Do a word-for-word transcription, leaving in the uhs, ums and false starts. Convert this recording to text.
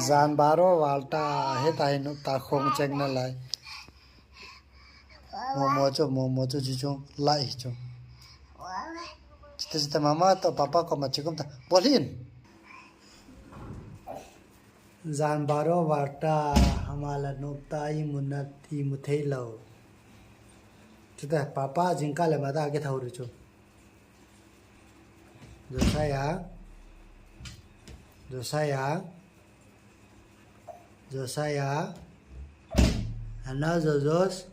Jan baro val ta, heta hi nop ta khong cheng nalai. Momo chu, momo chu, chu chu, lai chu. Chita chita mama to papa koma che kom ta. Bol hih in. Jan baro val ta, ama la nop ta, imu na, imu thei lou. Chita papa jingkah le mada kithou ri chu. Josiah. Josiah. Josiah. Ana Jojos.